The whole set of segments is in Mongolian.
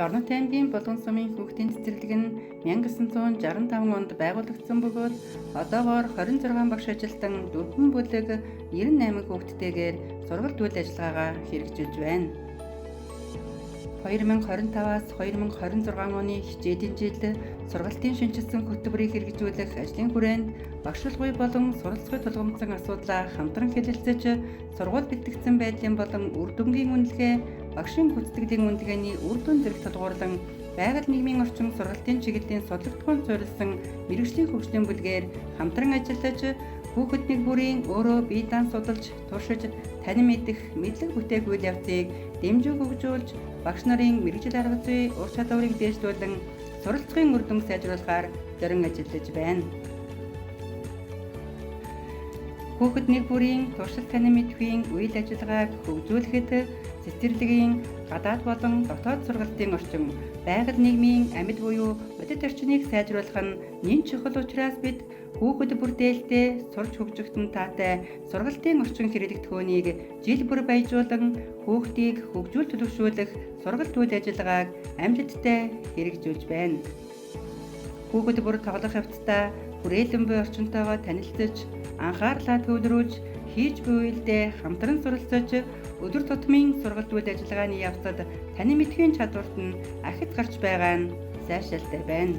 Дорнот аймгийн Булган сумын хүүхдийн цэцэрлэг нь 1965 онд байгуулагдсан бөгөөд одоогоор 26 багш ажилтан 4 бүлэг 98 хүүхэдтэйгээр сургалт үйл ажиллагаагаа хэрэгжүүлж байна. 2025-аас 2026 оны хичээлийн жил сургалтын шинэчилсэн хөтөлбөрийг хэрэгжүүлэх ажлын хүрээнд багш болон суралцахыг тулгамдсан асуудлаа хамтран хэлэлцэж, сургууль бэлтгэгдсэн байдлын болон үр дүнгийн үнэлгээ, багшийн гүйцэтгэлийн үнэлгээний үр дүн зэрэг тулгуурлан байгаль нийгмийн орчин сургалтын чиглэлийн судлагдахуун суурилсан мэргэжлийн хөгжлийн бүлгээр хамтран ажиллаж, хүүхэд нэг бүрийн өөрөө бие даан судалж, туршиж, танин мэдэх, мэдлэг бүтээх үйл явцыг дэмжин хөгжүүлж, багш нарын мэргэжил арга зүй, ур чадварыг дээшлүүлэн суралцахын үр дүнг сайжруулахаар зорин ажиллаж байна. Хүүхэд нэг бүрийн туршил танин мэдэхийн үйл ажиллагааг хөгжүүлэхэд цэцэрлэгийн гадаад болон дотоод сургалтын орчин, байгаль нийгмийн амьд буюу бодит орчныг сайжруулах нь нэн чухал учраас бид хүүхэд бүрдээлтэй сурч хөгжихэд нь таатай сургалтын орчин хэрэглэгдэхүүнийг жил бүр баяжуулан хүүхдийг хөгжүүл төлөвшүүлэх сургалт үйл ажиллагааг амжилттай хэрэгжүүлж байна. Хүүхэд бүр тоглох явцдаа хүрээлэн буй орчинтойгоо танилцаж, анхаарлаа төвлөрүүлж, хийж буй үйлдээ хамтран суралцаж, өдөр тутмын сургалт үйл ажиллагааны явцад танин мэдэхийн чадварт нь ахиц гарч байгаа нь сайшаалтай байна.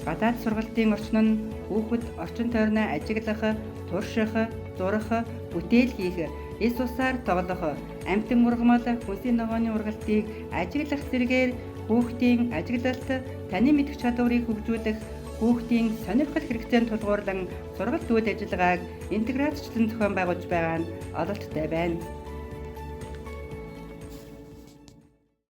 Гадаад сургалтын орчин нь хүүхэд орчин тойрноо ажиглах, турших, зурах, бүтээл хийх, эс усаар тоглох, амьтан ургамал, хүнсний ногооны ургалтыг ажиглах зэрэгээр хүүхдийн ажиглалт, танин мэдэх чадварыг хөгжүүлэх, хүүхдийн сонирхол хэрэгцээнд тулгуурлан сургалт үйл ажиллагааг интеграцчлан зохион байгуулж байгаа нь ололттой байна.